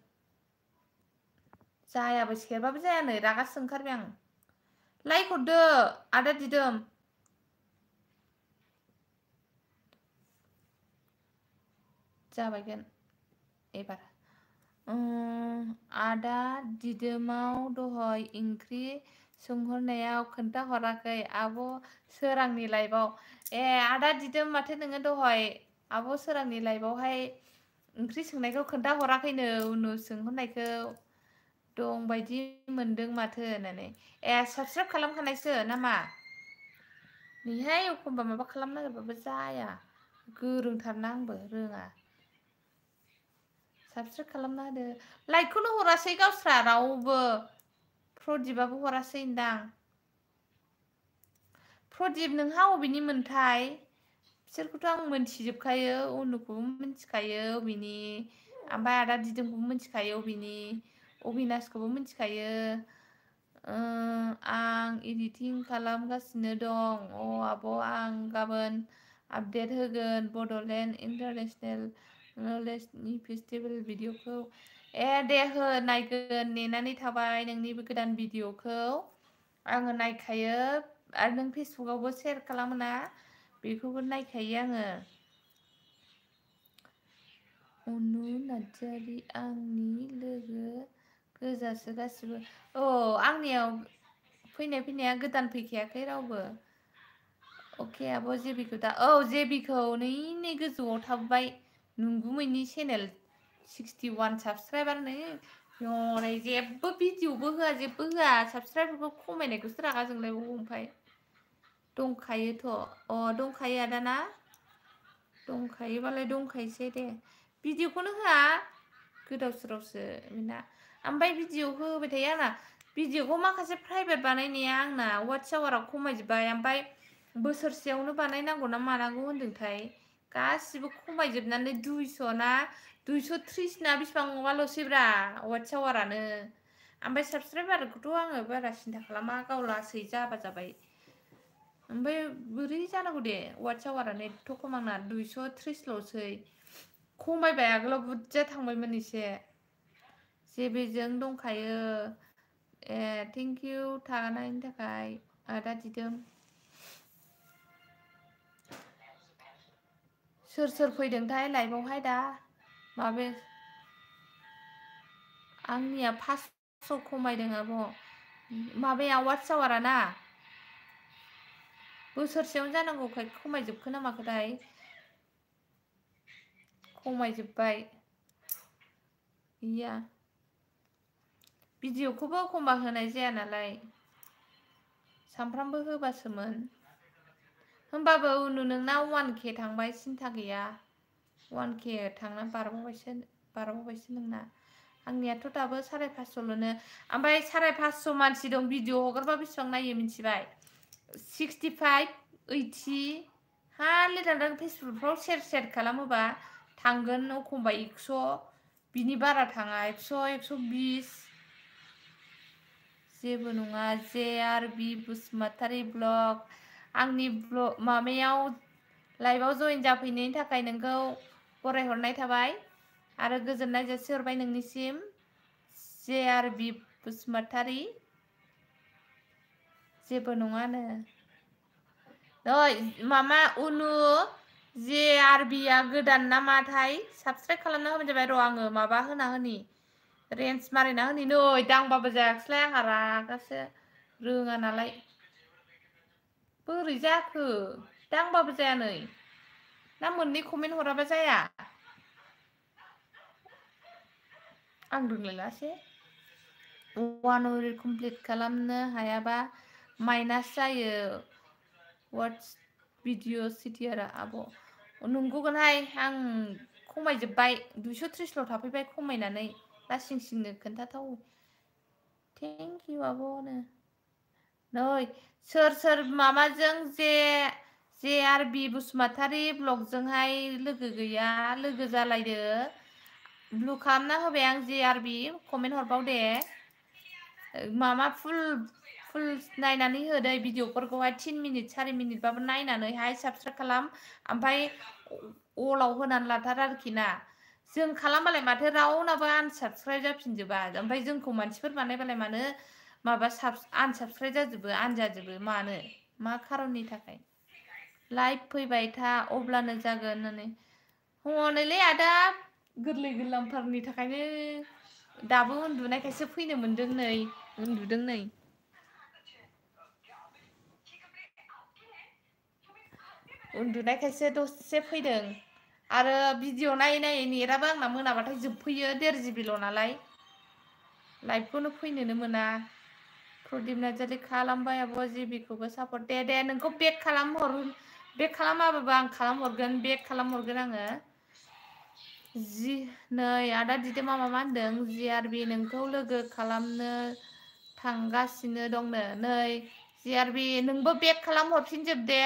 जायाबो सेरबाबो जाया नै रागासो ओंखारबाय आं। लाइक हरदो आदा दिदोम। जाबायगोन एबार। आदा दिदोमाव दहाय ओंख्रि संहरनायाव खोन्थाहराखै आब' सोरांनि लाइभआव। ए आदा दिदोम माथो नोङो दहाय आब' सोरांनि लाइभआवहाय ओंख्रि संनायखौ खोन्थाहराखैनो उनु सोंहरनायखौ दं बायदि मोनदों माथो होननानै। ए साबसक्राइब खालामखानायसो नामा? नैहाय एखमबा माबा खालामनो नागिरबाबो जाया गोरोंथारना आंबो रोङा। साबस्क्राइब खालामना होदो लाइकखौनो हरासै गावस्रा रावबो प्रदीपआबो हरासै होनदां प्रदीप नोंहा अबेनि मोनथाय बिसोरखौथ' आं मोनथिजोबखायो उनुखौबो मिथिखायो अबेनि ओमफ्राय आदा दिदोमखौबो मिथिखायो अबेनि अबिनासखौबो मिथिखायो आं एडिटिं खालामगासिनो दं आब' आं गाबोन आपडेट होगोन बड'लेण्ड इन्टारनेशनेल नलेजनि फेस्टिभेल भिडिअखौ दे हो नायगोन नेनानै थाबाय नोंनि गोदान भिडिअखौ आङो नायखायो आरो नों फेसबुकआवबो शेयार खालामोना बेखौबो नायखायो आङो अनु नार्जारि आंनि लोगो गोजासो गासिबो आंनियाव फैनाया गोदान फैखायाखै रावबो अके आब' जेबिखौ दा जेबिखौ नै गोजौआव थाबबाय नंगुमैनि चेनेल 61 साबसक्राइबार नो हनै जेबो भिडिअबो होआ जेबो होआ साबसक्राइबारखौ खमायनायखौसो रागा जोंलायबावो ओमफ्राय दंखायोथ' दंखायो आदाना दंखायोबालाय दंखायोसै दे भिडिअखौनो होआ गोदाव सोरावसो बेना ओमफ्राय भिडिअ होबाय थायो आंना भिडिअखौ माखासे प्राइभेट बानायनाया आंना वाट्स आवाराव खमायजोब्बाय ओमफ्राय बोसोरसेयावनो बानायनांगौ ना मानांगौ होन्दोंथाय गासिबो खमायजोबनानै 200 ना 230 ना बेसिबांबाल'सैब्रा वाट्स आवारानो ओमफ्राय साबसक्राइबारखौथ' आङो बारा सिन्था खालामा गाव लासै जाबा जाबाय ओमफ्राय बोरै जानांगौ दे वाट्स आवारानो एथ' खम आंना 230ल'सै खमायबाय आगोलाव बुरजा थांबायमोन एसे जेबेजों दंखायो थेंक इउ थानायनि थाखाय आदा दिदोम सोर फैदोंथाय लाइभआवहाय दा माबे आंनिया 500 खमायदों आब' माबाया वाट्स आवारा ना बोसोरसेयावनो जानांगौखाय खमायजोबखो ना माखोथाय खमायजोब्बाय गैया भिडिअखौबो एखमबा होनाय जाया नालाय सानफ्रामबो होबासोमोन होमबाबो उनु नोंना 1K थांबाय सिन्था गैया 1K थांना बारबावबायसो नोंना आंनियाथ' दाबो 550ल'नो ओमफ्राय 550 मानसि दं भिडिअ हगारबा बेसेबां नायो मिथिबाय 65 80 हा लिरनांदों फेसबुकफ्राव सेयार खालामोबा थांगोन एखमबा 100 बिनि बारा थाङा 100 120 जेबो नङा JRB बसुमतारी ब्लग आंनि माबायाव लाइभआव जइन जाफैनायनि थाखाय नोंखौ बरायहरनाय थाबाय आरो गोजोननाय जासिहरबाय नोंनिसिम JRB बसुमतारी जेबो नङानो नै मामा उनु JRBआ गोदान ना माथाय साबस्क्राइब खालामना होबानो जाबाय र' आङो माबा होना होनि रेन्ज मारिना होनि नै दांबाबो जायाखैलाय आंहा रागासो रोङा नालाय बोरै जाखो दांबाबो जाया नै ना मोननै कमेन्ट हराबा जाया आं रोंलायलासे 1 उइक कमप्लिट खालामनो हायाबा माइनास जायो वाट्स भिडिअ सिटिआरआ आब' नंगौगोनहाय आं खमायजोब्बाय 230ल' थाफैबाय खमायनानै लासिं सिंनो खोन्थाथाव थेंक इउ आब'नो नै सोर माबाजों JRB बसुमतारी ब्लगजोंहाय लोगो गैया लोगो जालायदो ब्लु खालामना होबाय आं JRB कमेन्ट हरबाव दे मामा फुल नायनानै होदो भिडिअफोरखौहाय 3 मिनिट 4 मिनिटबाबो नायनानैहाय साबस्क्राइब खालाम ओमफ्राय अलाव होनानै लाथार आरोखि ना जों खालामबालाय माथो रावनाबो आनसाबस्क्राइब जाफिनजोबा ओमफ्राय जोंखौ मानसिफोर बानायबालाय मानो माबा आनसाबस्क्राइब जाजोबो आनजाजोबो मानो मा खारननि थाखाय लाइभ फैबाय था अब्लानो जागोन होननानै हनैलै आदा गोरलै गोरलामफोरनि थाखायनो दाबो उन्दुनायखायसो फैनो मोनदों नै उन्दुदों नै उन्दुनायखायसो दसे फैदों आरो भिडिअ नायै नेटाबो आंना मोनाबाथाय जोबफैयो 1.5 GB नालाय लाइभखौनो फैनोनो मोना प्रदीप नार्जारि खालामबाय आब' जेबिखौबो सापर्ट दे नोंखौ बेक खालामाबाबो आं खालामहरगोन बेक खालामहरगोन आङो नै आदा दिदोमा मा होनदों जिआरबि नोंखौ लोगो खालामनो थांगासिनो दंनो नै जिआरबि नोंबो बेक खालाम हरफिनजोब दे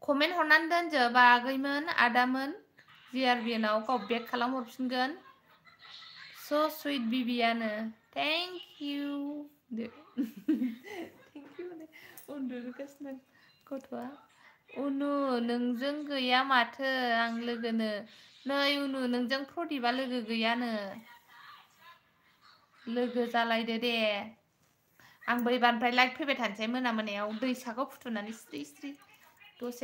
कमेन्ट हरनानै दोनजोब आगैमोन आदामोन जिआरबि नाव गाव बेक खालाम हरफिनगोन स' सुइट बिबियानो थेंक इउ थेंक इउ उन्दुगासिनो गथ'आ उनु नोंजों गैया माथो आं लोगोनो नै उनु नोंजों प्रदीपा लोगो गैयानो लोगो जालायदो दे आंबो एबारनिफ्राय लाइभ फैबाय थानोसै मोना मोनायाव दै साखौ फुथुनानै स्रि स्रि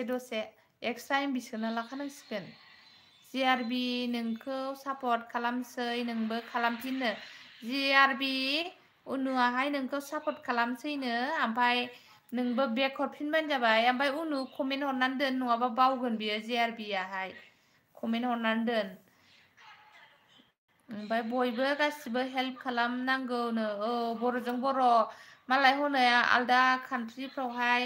दसे एक्सट्रा एमबि सोना लाखानांसिगोन जिआरबि नोंखौ सापर्ट खालामसै नोंबो खालामफिननो जिआरबि उनुआहाय नोंखौ सापर्ट खालामसैनो ओमफ्राय नोंबो बेक हरफिनबानो जाबाय ओमफ्राय उनु कमेन्ट हरनानै दोन नङाबा बावगोन बियो जिआरबियाहाय कमेन्ट हरनानै दोन ओमफ्राय बयबो गासिबो हेल्प खालामनांगौनो औ बर'जों बर' मालाय हनै आलदा कान्ट्रिफ्रावहाय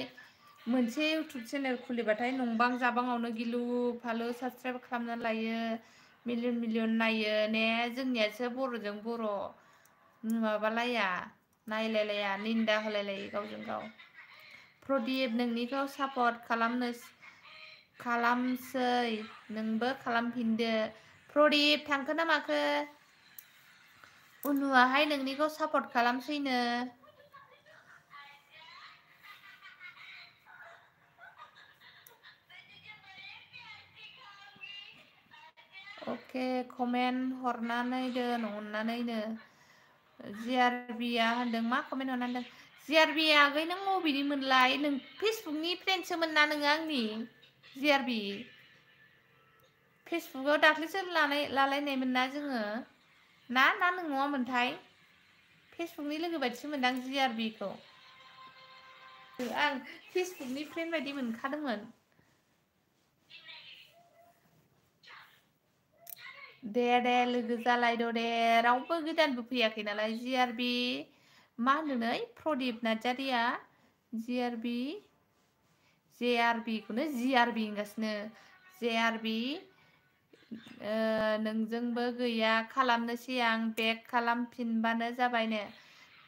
मोनसे इउटुब चेनेल खुलिबाथाय नंबां जाबाङावनो गिलु फालु साबसक्राइब खालामनानै लायो मिलियन मिलियन नायो ने जोंनियासो बर'जों बर' माबालाया नायलायलाया निन्दा होलायलायो गावजों गाव प्रदीप नोंनिखौ सापर्ट खालामसै नोंबो खालामफिनदो प्रदीप थांखो ना माखो उनुआहाय नोंनिखौ सापर्ट खालामसैनो अके कमेन्ट हरनानै दोन अननानैनो जिआरबिया होनदों मा कमेन्ट हरनानै दोन जिआरबि आगै नों बबेनि मोनलाय नों फेसबुकनि फ्रेन्डसोमोन ना नोङो आंनि जिआरबि फेसबुकाव दाख्लैसो लालायनायमोन ना जोङो ना नङामोनथाय फेसबुकनि लोगो बायदिसो मोनदां जिआरबिखौ आं फेसबुकनि फ्रेन्ड बायदि मोनखादोंमोन दे लोगो जालायद दे रावबो गोदानबो फैयाखै नालाय जिआरबि मा होनदों प्रदीप नार्जारिया जेआरबिखौनो जिआरबि होनगासिनो जेआरबि नोंजोंबो गैया खालामनोसै आं बेक खालामफिनबानो जाबायनो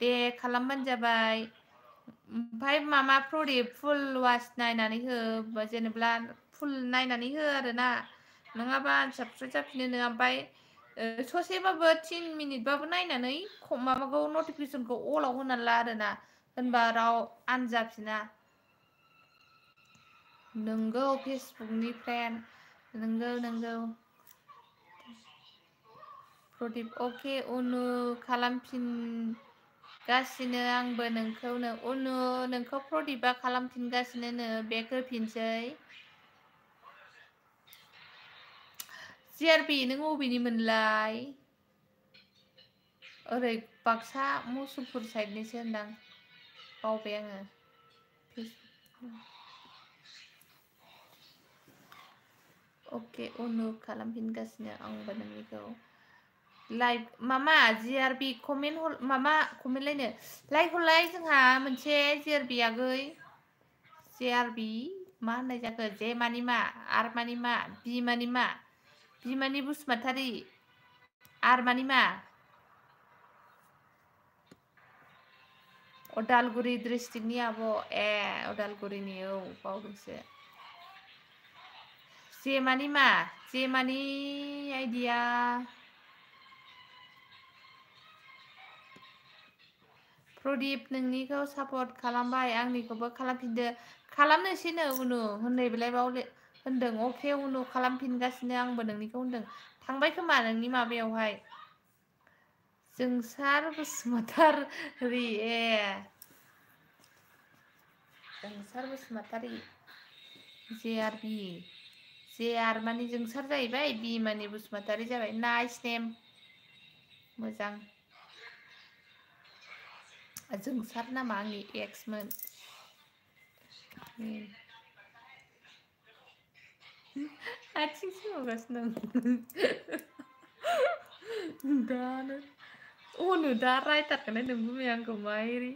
दे खालामबानो जाबाय ओमफ्राय मामा प्रदीप फुल वाच नायनानै हो जेनेबा फुल नायनानै हो आरोना नङाबा आनसाबस्क्राइब जाफिनो ओमफ्राय ससेबाबो 3 मिनिटबाबो नायनानै माबाखौ नटिफिकेसनखौ अलाव होनानै ला आरोना होनबा राव आनजाफिना नोंगौ फेसबुकनि फ्रेन्ड नोंगौ प्रदीप अके उनु खालामफिनगासिनो आंबो उनु नोंखौ प्रदीपा खालामफिनगासिनो बेक होफिनसै जिआरबि नों अबेनि मोनलाय ओरै बाक्सा मुसुलपुर साइडनिसो होनदां बावबाय आङो अके उनु खालामफिनगासिनो आंबो नोंनिखौ लाइक मामा जिआरबि कमेन्टलायनो लाइक हरलाय जोंहा मोनसे जिआरबि आगै जिआरबि मा होननाय जाखो जे मानि मा आर मानि मा बि मानि मा बिमानि बसुमतारी आर मानि मा उदालगुरि डिस्ट्रिक्टनि आब' उदालगुरिनि औ बावदोंसो जे मानि मा जे मानि आइडिया प्रदीप नोंनिखौ सापर्ट खालामबाय आंनिखौबो खालामफिनदो खालामनोसैनो उनु होननायलाय बाव होनदों अके उनु खालामफिनगासिनो आंबो नोंनिखौ होनदों थांबाय खोमा नोंनि माबायावहाय जोंसार बसुमतारी जोंसार बसुमतारी जेआरबि जे आर मानि जोंसार जाहैबाय बि मानि बसुमतारी जाबाय नाइस नेम मोजां जोंसार नामा आंनि एक्समोन आथिं सोमावगासिनो दानो अनु दा रायथारखोनो नोंबो आंखौ माइरि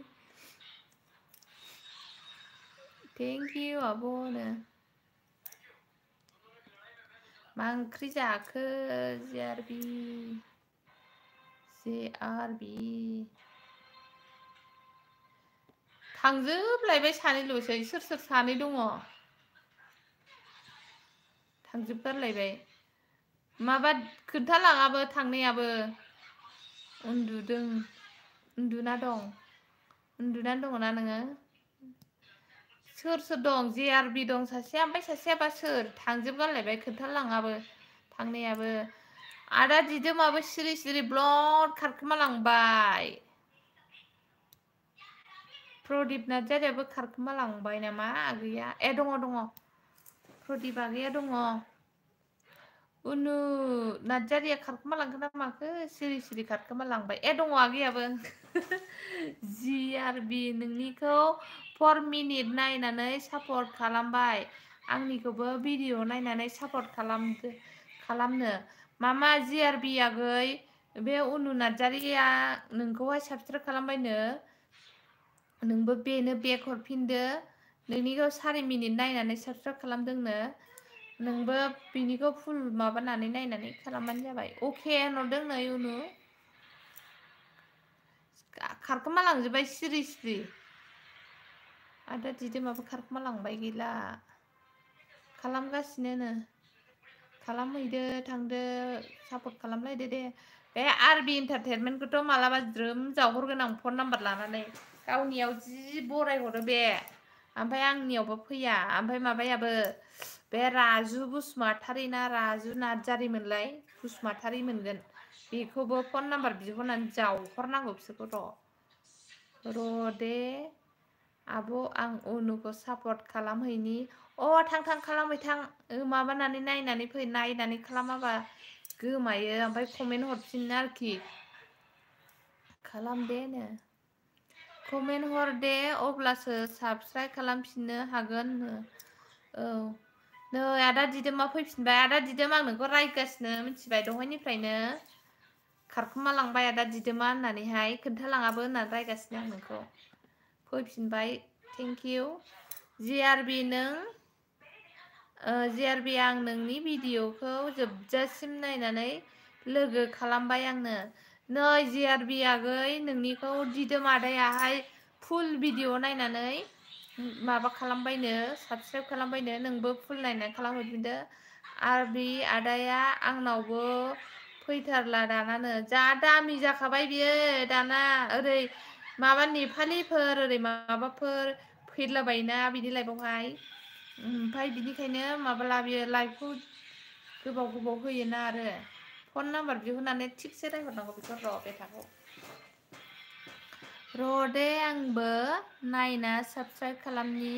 थेंक इउ आब'नो मा ओंख्रि जाखो जेआरबि थांजोबलायबाय सानैल'सै सोर सोर सानै दङ थांजोबगारलायबाय माबा खोन्थालाङाबो थांनायाबो उन्दुना दं उन्दुनानै दङना नोङो सोर सोर दं जेआरबि दं सासेया ओमफ्राय सासेयाबा सोर थांजोबगारलायबाय खोन्थालाङाबो थांनायाबो आदा दिदोमाबो सिरि सिरि ब्लड खारखोमालांबाय प्रदीप नार्जारियाबो खारखोमालांबाय नामा गैया दङ प्रदीप आगैया दङ उनु नार्जारिया खारखोमालांखो ना माखो सिरि सिरि खारखोमालांबाय दङ आगैयाबो जिआरबि नोंनिखौ 4 मिनिट नायनानै सापर्ट खालामबाय आंनिखौबो भिडिअ नायनानै सापर्ट खालामनो मामा जिआरबि आगै बे उनु नार्जारिया नोंखौहाय साबसक्राइब खालामबायनो नोंबो बेनो बेक हरफिनदो नोंनिखौ 4 मिनिट नायनानै साबसक्राइब खालामदोंनो नोंबो बिनिखौ फुल माबानानै नायनानै खालामबानो जाबाय अके होनहरदों नै उनु खारखोमालांजोबबाय सिरि सिरि आदा दिदोमाबो खारखोमालांबाय गैला खालामगासिनो खालामहैदो थांदो सापर्ट खालामलायदो दे बे आरबि एन्टारटेनमेन्टखौथ' मालाबा ज्रोम जावहरगोन आं फन नाम्बार लानानै गावनियाव जि बरायहरो बे ओमफ्राय आंनियावबो फैया ओमफ्राय माबायाबो बे राजु बसुमतारी ना राजु नार्जारिमोनलाय बसुमतारी मोनगोन बेखौबो फन नाम्बार बिहरनानै जावहरनांगौ बिसोरखौ र' दे आब' आं उनुखौ सापर्ट खालामहैनि थां खालामहै थां माबानानै नायनानै फै नायनानै खालामाबा गोमायो ओमफ्राय कमेन्ट हरफिनो आरोखि खालामदेनो कमेन्ट हर दे अब्लासो साबस्क्राइब खालामफिननो हागोन नै आदा दिदोमा फैफिनबाय आदा दिदोम आं नोंखौ रायगासिनो मिथिबाय दहायनिफ्रायनो खारखोमालांबाय आदा दिदोमा होननानैहाय खोन्थालाङाबो होननानै रायगासिनो आं नोंखौ फैफिनबाय थेंक इउ जिआरबि आं नोंनि भिडिअखौ जोबजासिम नायनानै लोगो खालामबाय आंनो नै जिआरबि आगै नोंनिखौ दिदोम आदायाहाय फुल भिडिअ नायनानै माबा खालामबायनो साबसक्राइब खालामबायनो नोंबो फुल नायनानै खालामहरफिनदो आरबि आदाया आंनावबो फैथारला दानानो जा दामि जाखाबाय बियो दाना ओरै माबा नेपालिफोर ओरै माबाफोर फैलाबायोना बिनि लाइफआवहाय ओमफ्राय बिनिखायनो माबाला बियो लाइभखौ गोबाव होयोना आरो फन नाम्बार बिहरनानै थिगसे रायहरनांगौ बेखौ र' बेथाखौ र' दे आंबो नायना साबस्क्राइब खालामनि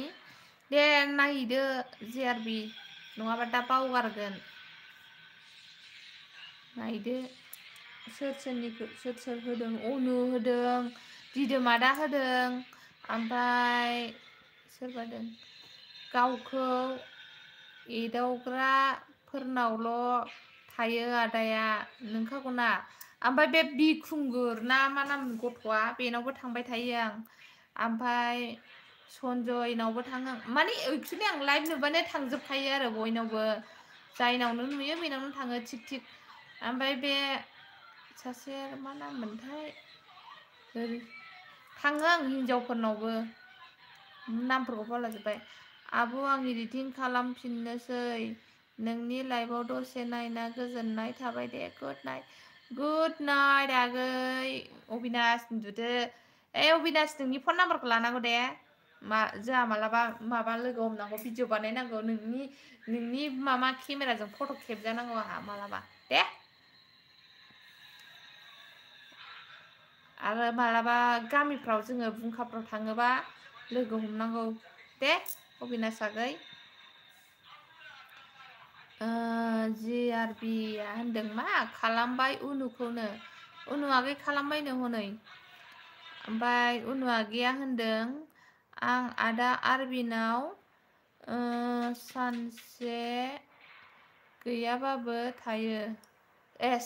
दे नायहैदो जिआरबि नङाबा दा बावगारगोन नायदो सोर सोर होदों अनु होदों दिदोमादा होदों ओमफ्राय सोरबा होदों गावखौ एदावग्राफोरनावल' थायो आदाया नोंखागौना ओमफ्राय बे बिखुंगुर ना मा नाम गथ'आ बेनावबो थांबाय थायो आं ओमफ्राय सन्जयनावबो थाङो माने एक्सुवेलि आं लाइभ नुबानो थांजोबखायो आरो बयनावबो जायनावनो नुयो बेनावनो थाङो थिग ओमफ्राय बे सासे मा नाम मोनथाय थाङो आं हिनजावफोरनावबो नामफोरखौ बावलाजोब्बाय आब' आं एडिटिं खालामफिननोसै नोंनि लाइभआव दसे नायना गोजोननाय थाबाय दे गुड नाइट आगै अबिनाश उन्दुदो अबिनाश नोंनि फन नाम्बारखौ लानांगौ दे जोंहा मालाबा माबा लोगो हमनांगौ भिडिअ बानायनांगौ नोंनि माबा केमेराजों फट' खेबजानांगौ आंहा मालाबा दे आरो मालाबा गामिफ्राव जोङो बुंखाफ्राव थाङोबा लोगो हमनांगौ दे अबिनाश आगै जिआरबिया होनदों मा खालामबाय उनु आगै खालामबायनो हनै ओमफ्राय उनु आगैया होनदों आं आदा आरबिनाव सानसे गैयाबाबो थायो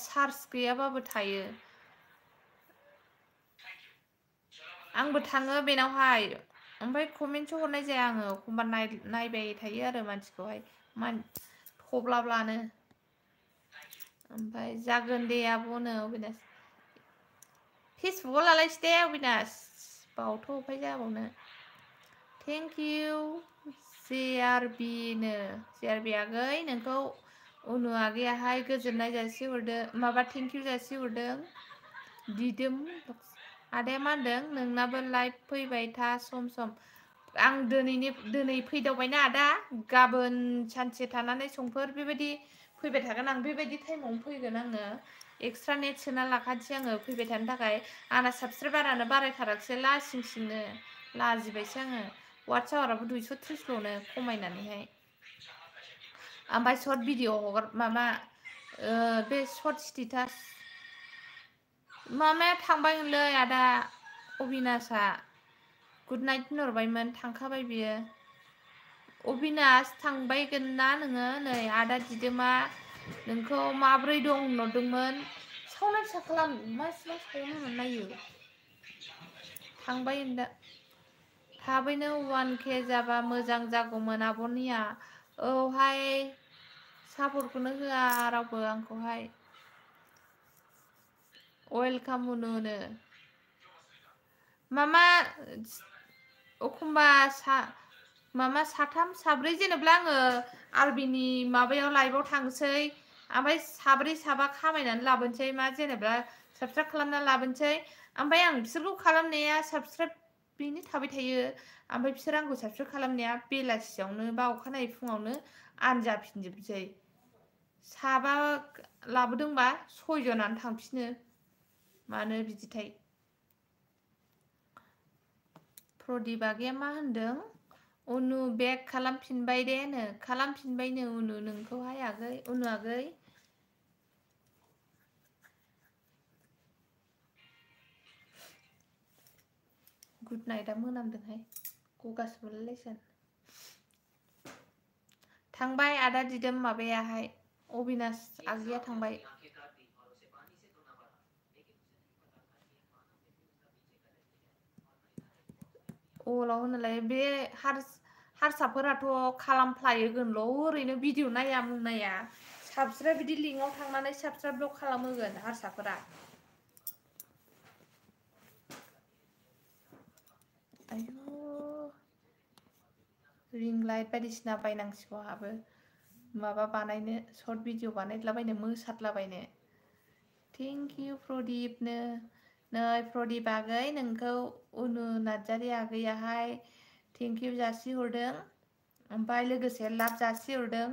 चार्ज गैयाबाबो थायो आंबो थाङो बेनावहाय ओमफ्राय कमेन्टसो हरनाय जाया आङो एखमबा नायबाय थायो आरो मानसिखौहाय थब्लाब्लानो ओमफ्राय जागोन दे आब'नो अबिनाश फेसबुकआव लालायसै दे अबिनाश बावथ' अफाय जाबावनो थेंक इउ JRB नो JRB आगै नोंखौ उनु आगैयाहाय गोजोननाय जासिहरदों माबा थेंक इउ जासिहरदों दिदोम आदाया मा होनदों नोंनाबो लाइभ फैबाय था सम सम आं दिनै फैदावबायना आदा गाबोन सानसे थानानै समफोर बेबायदि फैबाय थागोन आं बेबायदि टाइमावनो फैगोन आङो एक्सट्रा नेट सोना लाखानोसै आङो फैबाय थानो थाखाय आंना साबसक्राइबारानो बारायथाराखिसै लासिंसिंनो लाजिबायसो आङो वाट्स आवाराबो 230ल'नो खमायनानैहाय ओमफ्राय सर्ट भिडिअ हगार माबा बे सर्ट स्टेटास मामाया थांबायमोनलै आदा अबिनाशआ गुड नाइट थिनहरबायमोन थांखाबाय बियो अबिनाश थांबायगोन ना नोङो नै आदा दिदोमा नोंखौ माब्रै दं होनहरदोंमोन सावना फिसा खालाम मासिबां सावनो होननानै नायो थांबाय दा थाबैनो 1K जाबा मोजां जागौमोन आब'निया औहाय सापर्टखौनो होआ रावबो आंखौहाय वेलकाम उनुनो मामा एखमबा मामा साथाम साब्रै जेनेबा आङो आरबिनि माबायाव लाइभआव थांसै ओमफ्राय साब्रै साबा खामायनानै लाबोनोसै मा जेनेबा साबसक्राइब खालामना लाबोनोसै ओमफ्राय आं बिसोरखौ खालामनाया साबसक्राइब बेनो थाबाय थायो ओमफ्राय बिसोर आंखौ साबसक्राइब खालामनाया बेलासियावनो बा अखानायै फुङावनो आनजाफिनजोबसै साबा लाबोदोंबा 6 जनानो थांफिनो मानो बिदिथाय प्रदीप आगैया मा होनदों उनु बेक खालामफिनबाय दे नो खालामफिनबायनो उनु नोंखौहाय आगै उनु आगै गुड नाइटआ मोनामदोंहाय गगासो मोनलायलायसिगोन थांबाय आदा दिदोम माबायाहाय अबिनाश आगैया थांबाय अलाव होनलाय बे हारसाफोराथ' खालामफ्लायोगोनल' ओरैनो भिडिअ नाया मुंनाया साबस्क्राइब बिदि लिंकआव थांनानै साबस्क्राइबल' खालामहोगोन हारसाफोरा आयु रिं लाइट बायदिसिना बायनांसिगौ आहाबो माबा बानायनो सर्ट भिडिअ बानायलाबायनो मोसादलाबायनो थेंक इउ प्रदीपनो नै प्रदीप आगै नोंखौ उनु नार्जारि आगैयाहाय थेंक इउ जासिहरदों ओमफ्राय लोगोसे लाभ जासिहरदों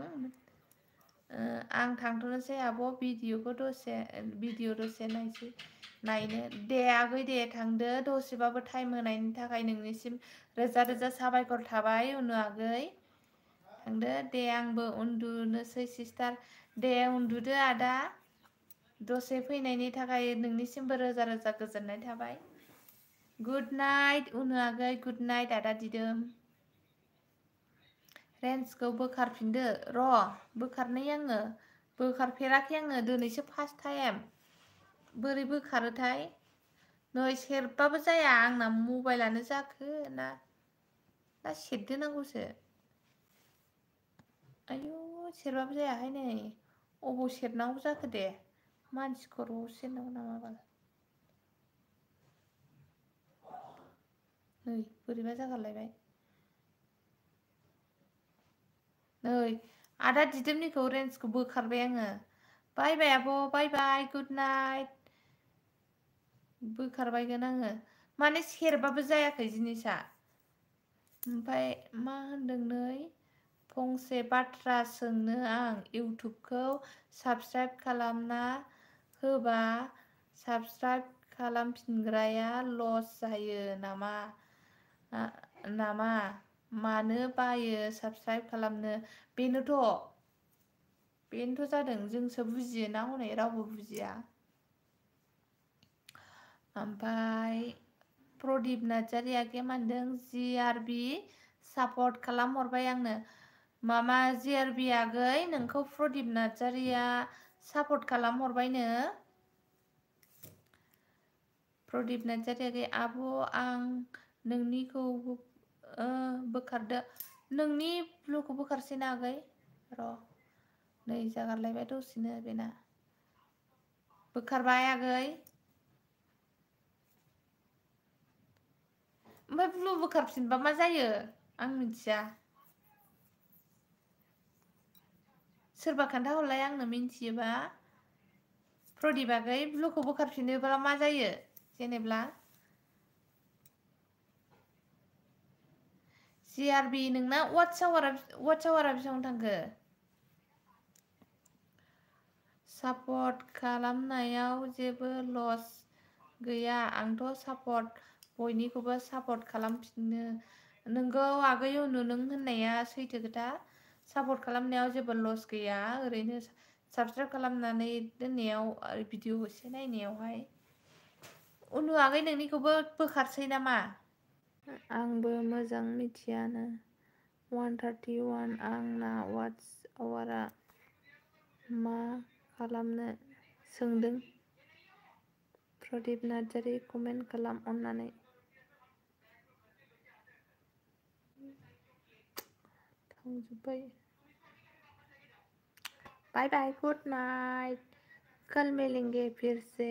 आं थांथ'नोसै आब' भिडिअ दसे नायनो दे आगै दे थांदो दसेबाबो टाइम होनायनि थाखाय नोंनिसिम रोजा रोजा साबायखर थाबाय उनु आगै थांदो दे आंबो उन्दुनोसै सिस्टार दे उन्दुदो आदा दसे फैनायनि थाखाय नोंनिसिमबो रोजा रोजा गोजोननाय थाबाय गुड नाइट उनु आगै गुड नाइट आदा दिदोम रेन्जखौ बोखारफिनदो र' बोखारनाय आङो बोखारफेराखै आङो दिनैसो फार्स्ट टाइम बोरै बोखारोथाय नै सेरबाबो जाया आंना मबाइलानो जाखो ना सेरदोनांगौसो आयु सेरबाबो जायाहाय नै अबाव सेरनांगौ जाखो दे मानसि खर'आव सेरनांगौ नामा बाल नै बोरैबा जागारलायबाय नै आदा दिदोमनिखौ रेन्जखौ बोखारबाय आङो बाय बाय आब' बाय बाय गुड नाइट बोखारबायगोन आङो माने सेरबाबो जायाखै जिनिसा ओमफ्राय मा होनदों नै फंसे बाथ्रा सोंनो आं इउटुबखौ साबस्क्राइब खालामना होबा साबस्क्राइब खालामफिनग्राया लस जायो नामा मानो बायो साबस्क्राइब खालामनो बेनोथ' जादों जोंसो बुजियोना हनै रावबो बुजिया ओमफ्राय प्रदीप नार्जारि आगैया मा होनदों JRB सापर्ट खालामहरबाय आंनो मामा JRB आगै नोंखौ प्रदीप नार्जारिया सापर्ट खालामहरबायनो प्रदीप नार्जारि आगै आब' आं नोंनिखौ बोखारदो नोंनि ब्लुखौ बोखारसै ना आगै र' नै जागारलायबाय दसेनो बेना बोखारबाय आगै ओमफ्राय ब्लु बोखारफिनबा मा जायो आं मिथिया सोरबा खोन्थाहरलाय आंनो मिन्थियोबा प्रदीप आगै ब्लुखौ बोखारफिनोब्ला मा जायो जेनेब्ला जिआरबि नोंना वाट्स आवारा बेसेबां थांखो सापर्ट खालामनायाव जेबो लस गैया आंथ' सापर्ट बयनिखौबो सापर्ट खालामफिनो नोंगौ आगै अनु नों होननाया सैथो खोथा सापर्ट खालामनायाव जेबो लस गैया ओरैनो साबसक्राइब खालामनानै दोननायाव भिडिअ एसे नायनायावहाय अनु आगै नोंनिखौबो बोखारसै नामा आंबो मोजां मिथियानो 131 आंना वाट्स आवारा मा खालामनो सोंदों प्रदीप नार्जारि कमेन्ट खालाम अन्नानै थांजोब्बाय बाय बाय गुड नाइट कल मिलेंगे फिर से